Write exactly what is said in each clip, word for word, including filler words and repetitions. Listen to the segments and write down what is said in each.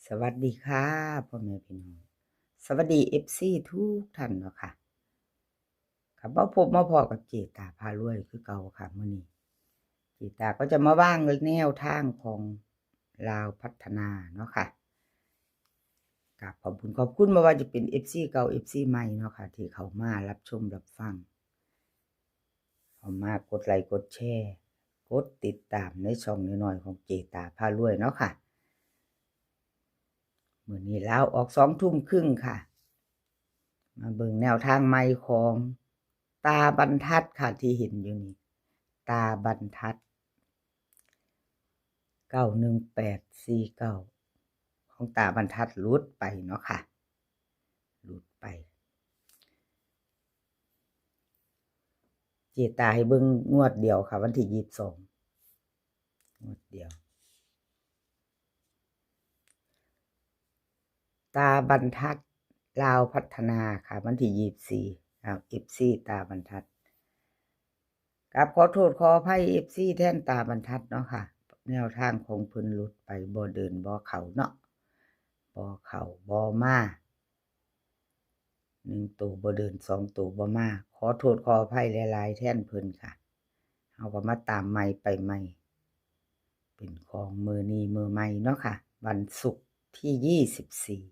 สวัสดีค่ะ พ่อแม่พี่น้อง สวัสดี เอฟซี ทุกท่านเนาะค่ะ ค่ะ มาพบมาพ้อกับเจตาพารวยคือเก่าค่ะ มื้อนี้ เจตาก็จะมาวางแนวทางของลาวพัฒนาเนาะค่ะ กราบขอบคุณขอบคุณ บ่ว่าจะเป็น เอฟซี เก่า เอฟซี ใหม่เนาะค่ะ ที่เข้ามารับชมรับฟัง เข้ามากดไลค์กดแชร์ กดติดตามในช่องน้อยๆของเจตาพารวยเนาะค่ะ มื้อนี้ลาวออกสองทุ่มครึ่งค่ะ มาเบิ่งแนวทางใหม่ของตาบรรทัดค่ะ ที่เห็นอยู่นี่ ตาบรรทัด เก้าหนึ่งแปดสี่เก้า ของตาบรรทัดหลุดไปเนาะค่ะ หลุดไป เจตาให้เบิ่งงวดเดียวค่ะ วันที่ยี่สิบสอง งวดเดียว ตาบรรทัดลาวพัฒนาค่ะ วันที่ยี่สิบสี่ อ้าว เอฟซี ตาบรรทัด กราบขอโทษขออภัย เอฟซี แทนตาบรรทัดเนาะค่ะ แนวทางของเพิ่นหลุดไป บ่เดินบ่เข้าเนาะ บ่เข้าบ่มา หนึ่งตัวบ่เดิน สองตัวบ่มา ขอโทษขออภัยหลายๆแทนเพิ่นค่ะ เฮาก็มาตามใหม่ไปใหม่ เป็นของมื้อนี้มื้อใหม่เนาะค่ะ วันศุกร์ที่ยี่สิบสี่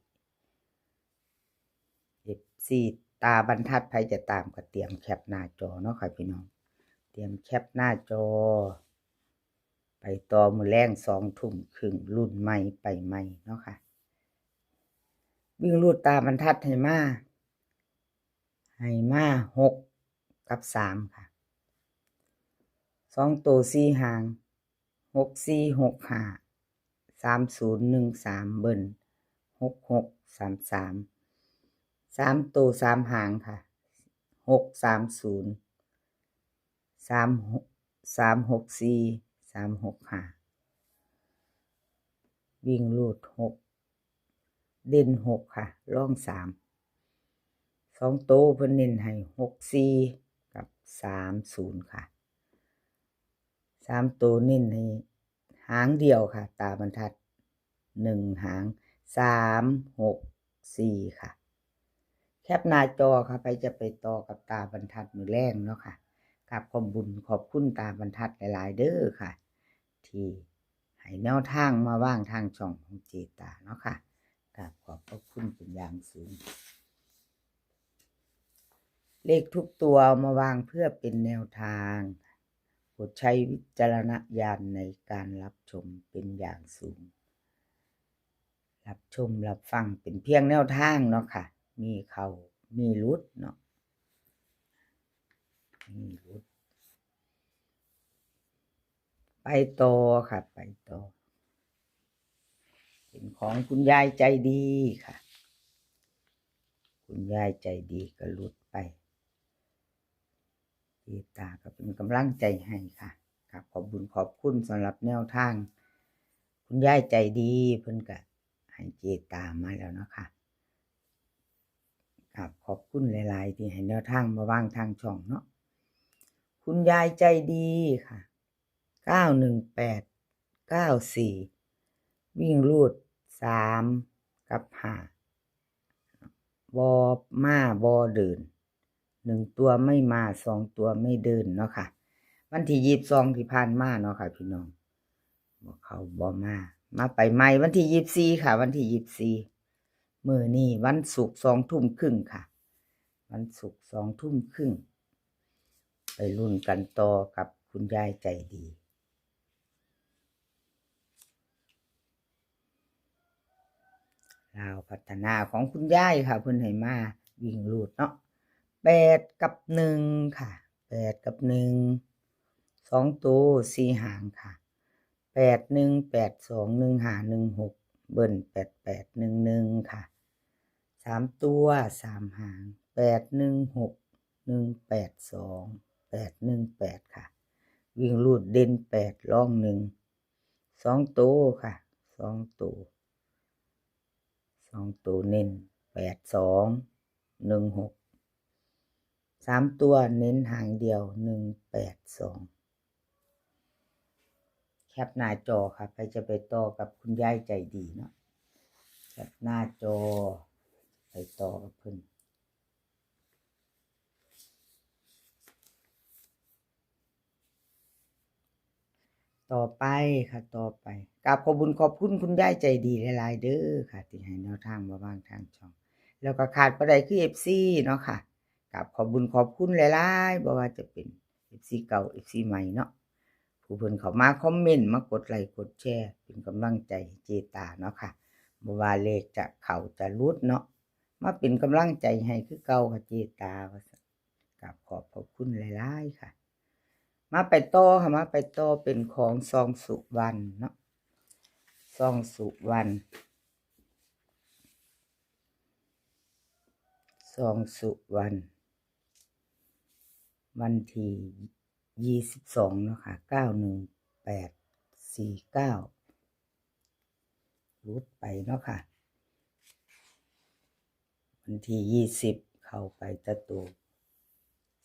เอฟซี ตาบรรทัด ไผจะตามก็เตรียมแคปหน้าจอเนาะค่ะพี่น้อง เตรียมแคปหน้าจอ ไปต่อมื้อแลงสองทุ่มครึ่ง รุ่นใหม่ไปใหม่เนาะค่ะ วิ่งรูดตาบรรทัดให้มา ให้มาหกกับสามค่ะ สองตัวสี่หาง หกสี่หกห้า สามศูนย์หนึ่งสาม เบิ้ล หกหกสามสาม สามตัวสามหางค่ะ หกสามศูนย์ สามหก สามหกสี่ สามหกห้า วิ่งรูดหก เด่นหกค่ะ รองสาม สองตัวเพิ่นเน้นให้หกสี่กับสามศูนย์ค่ะ สามตัวเน้นให้หางเดียวค่ะ ตาบรรทัด หนึ่งหาง สามหกสี่ค่ะ แคปหน้าจอค่ะ ไผจะไปต่อกับตาบรรทัดมื้อแลงเนาะค่ะ กราบขอบบุญขอบคุณตาบรรทัดหลายๆเด้อค่ะ ที่ให้แนวทางมาวางทางช่องของเจตาเนาะค่ะ กราบขอบพระคุณเป็นอย่างสูง เลขทุกตัวเอามาวางเพื่อเป็นแนวทาง โปรดใช้วิจารณญาณในการรับชมเป็นอย่างสูง รับชมรับฟังเป็นเพียงแนวทางเนาะค่ะ มีเข้ามีหลุดเนาะ มีหลุด ไปต่อค่ะ ไปต่อ เป็นของคุณยายใจดีค่ะ คุณยายใจดีก็หลุดไป เจตาก็เป็นกำลังใจให้ค่ะ ครับ ขอบบุญขอบคุณสำหรับแนวทาง คุณยายใจดีเพิ่นก็ให้เจตามาแล้วเนาะค่ะ ครับ ขอบคุณหลายๆที่ให้แนวทางมาวางทางช่องเนาะ คุณยายใจดีค่ะ เก้าหนึ่งแปด เก้าสี่ วิ่งรูดสามกับห้า บ่มาบ่เดิน หนึ่งตัวไม่มา สองตัวไม่เดินเนาะค่ะ วันที่ยี่สิบสองที่ผ่านมาเนาะค่ะพี่น้อง บ่เข้าบ่มา มาไปใหม่วันที่ยี่สิบสี่ค่ะ วันที่ยี่สิบสี่ มื้อนี้วันศุกร์สองทุ่มครึ่งค่ะ วันศุกร์สองทุ่มครึ่ง ไปลุ้นกันต่อกับคุณยายใจดี ลาวพัฒนาของคุณยายค่ะ เพิ่นให้มาวิ่งรูดเนาะ แปดกับหนึ่งค่ะ แปดกับหนึ่ง สองตัวสี่หางค่ะ แปดหนึ่ง แปดสอง หนึ่งห้า หนึ่งหก เบิ้ล แปดแปด หนึ่งหนึ่ง ค่ะ สามตัวสามหาง แปดหนึ่งหก หนึ่งแปดสอง แปดหนึ่งแปด ค่ะ วิ่งรูดเด่นแปด รองหนึ่ง สองตัวค่ะ สองตัว สองตัวเน้น แปดสอง หนึ่งหก สามตัวเน้นหางเดียว หนึ่งแปดสอง แคปหน้าจอค่ะ ไผจะไปต่อกับคุณยายใจดีเนาะ แคปหน้าจอ ไปต่อกับเพิ่น ต่อไปค่ะ ต่อไป กราบขอบบุญขอบคุณคุณยายใจดีหลายๆเด้อค่ะ ที่ให้แนวทางมาว่างทางช่อง แล้วก็ขาดบ่ได้คือ เอฟซี เนาะค่ะ กราบขอบบุญขอบคุณหลายๆ บ่ว่าจะเป็น เอฟซี เก่า เอฟซี ใหม่เนาะ ผู้เพิ่นเข้ามาคอมเมนต์ มากดไลค์กดแชร์ เป็นกำลังใจให้เจตาเนาะค่ะ บ่ว่าเลขจะเข้าจะหลุดเนาะ มาเป็นกำลังใจให้คือเก่าค่ะเจตา ว่าซั่น กราบขอบพระคุณหลายๆค่ะ มาไปต่อค่ะ มาไปต่อเป็นของซองสุวรรณเนาะ ซองสุวรรณ ซองสุวรรณ วันที่ยี่สิบสองเนาะค่ะ เก้าหนึ่งแปดสี่เก้า หลุดไปเนาะค่ะ วันที่ยี่สิบ เข้าไปแต่ตัว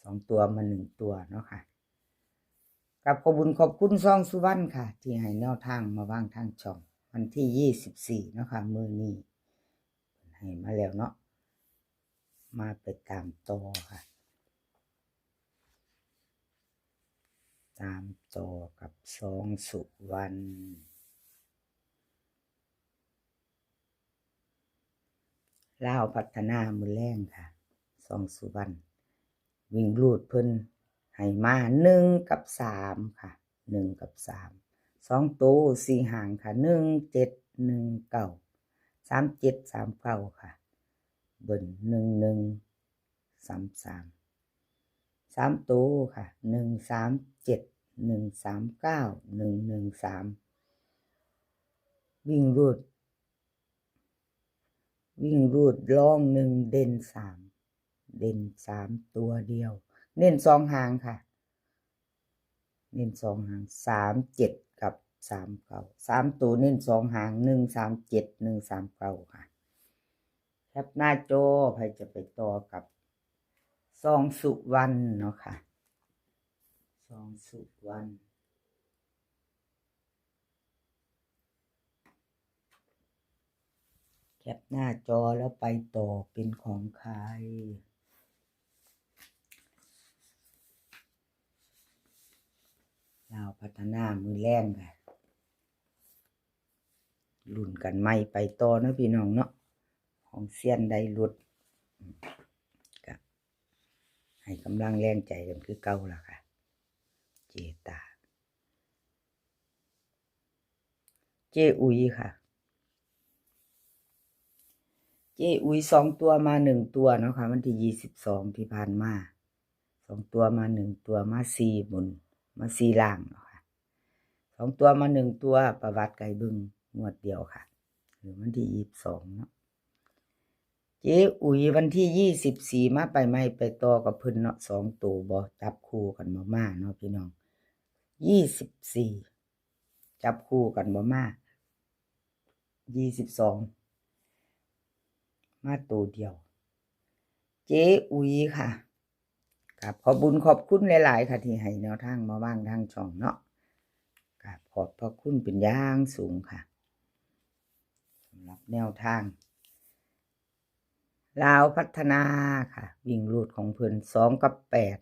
สองตัวมาหนึ่งตัวเนาะค่ะ กราบขอบบุญขอบคุณซองสุวรรณค่ะ ที่ให้แนวทางมาว่างทางช่อง วันที่ยี่สิบสี่เนาะค่ะ มื้อนี้ให้มาแล้วเนาะ มาไปตามต่อค่ะ ตามต่อกับซองสุวรรณ ลาวพัฒนามื้อแลงค่ะ ซองสุวรรณ วิ่งรูดเพิ่นให้มาหนึ่งกับสามค่ะ หนึ่งกับสาม สองตัวสี่หางค่ะ หนึ่งเจ็ด หนึ่งเก้า สามเจ็ด สามเก้าค่ะ เบิ้ล หนึ่งหนึ่ง สามสาม สามตัวค่ะ หนึ่งสามเจ็ด หนึ่งสามเก้า หนึ่งหนึ่งสาม วิ่งรูด วิ่งรูดรองหนึ่ง เด่นสาม เด่นสามตัวเดียว เน้นสองหางค่ะ เน้นสองหาง สามเจ็ด กับ สามเก้า สามตัวเน้นสองหาง หนึ่งสามเจ็ด หนึ่งสามเก้าค่ะ แคปหน้าจอ ไผจะไปต่อกับซองสุวรรณเนาะค่ะ ซองสุวรรณ แคปหน้าจอแล้วไปต่อเป็นของใคร ลาวพัฒนามื้อแลงค่ะ ลุ้นกันใหม่ไปต่อเนาะพี่น้องเนาะ ของเซียนได้หลุด ก็ให้กำลังแรงใจกันคือเก่าล่ะค่ะ เจตา เจอุ๋ยค่ะ เจอุ๋ยสองตัวมาหนึ่งตัวเนาะค่ะ วันที่ยี่สิบสองที่ผ่านมา สองตัวมาหนึ่งตัว มาสี่บน มาสี่ล่างเนาะค่ะ สองตัวมาหนึ่งตัว ประวัติไก่เบิ่งงวดเดียวค่ะ หรือวันที่ยี่สิบสองเนาะ เจอุ๋ยวันที่ยี่สิบสี่ มาไปไม่ไปต่อกับเพิ่นเนาะ สองตัวบ่จับคู่กันบ่มาเนาะพี่น้อง ยี่สิบสี่ จับคู่กันบ่มา ยี่สิบสอง มาตัวเดียว เจอุ๋ยค่ะ กราบขอบบุญขอบคุณหลายๆค่ะ ที่ให้แนวทางมาว่างทางช่องเนาะ กราบขอบพระคุณเป็นอย่างสูงค่ะ สำหรับแนวทาง ลาวพัฒนาค่ะ วิ่งรูดของเพิ่น สองกับแปด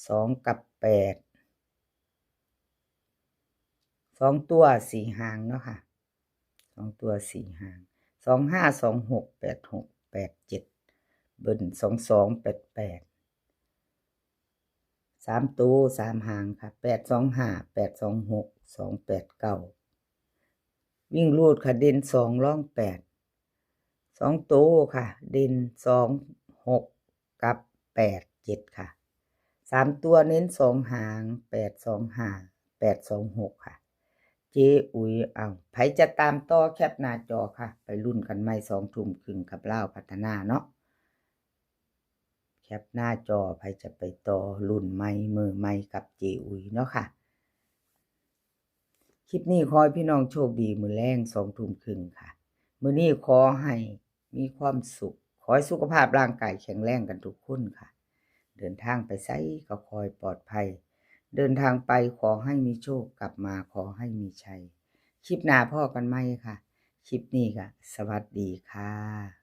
สองกับแปด สองตัวสี่หางเนาะค่ะ สองตัวสี่หาง สองห้า สองหก แปดหก แปดเจ็ด เบิ้ล สองสอง แปดแปด สามตัวสามหางค่ะ แปดสองห้า แปดสองหก สองแปดเก้า วิ่งรูดค่ะ เด่นสอง รองแปด สองตัวค่ะ เด่นสอง หก กับ แปดเจ็ด ค่ะ สามตัวเน้นสองหาง แปดสองห้า แปดสองหก ค่ะ เจอุ๋ย เอา ไผจะตามต่อแคปหน้าจอค่ะ ไปลุ้นกันใหม่สองทุ่มครึ่งกับลาวพัฒนาเนาะ แคปหน้าจอ ไผจะไปต่อลุ้นใหม่มือใหม่กับเจอุ๋ยเนาะค่ะ คลิปนี้ขอให้พี่น้องโชคดีมื้อแลงสองทุ่มครึ่งค่ะ มื้อนี้ขอให้มีความสุข ขอให้สุขภาพร่างกายแข็งแรงกันทุกคนค่ะ เดินทางไปไสก็ขอให้ปลอดภัย เดินทางไปขอให้มีโชค กลับมาขอให้มีชัย คลิปหน้าพ้อกันใหม่ค่ะ ค คลิปนี้ก็สวัสดีค่ะ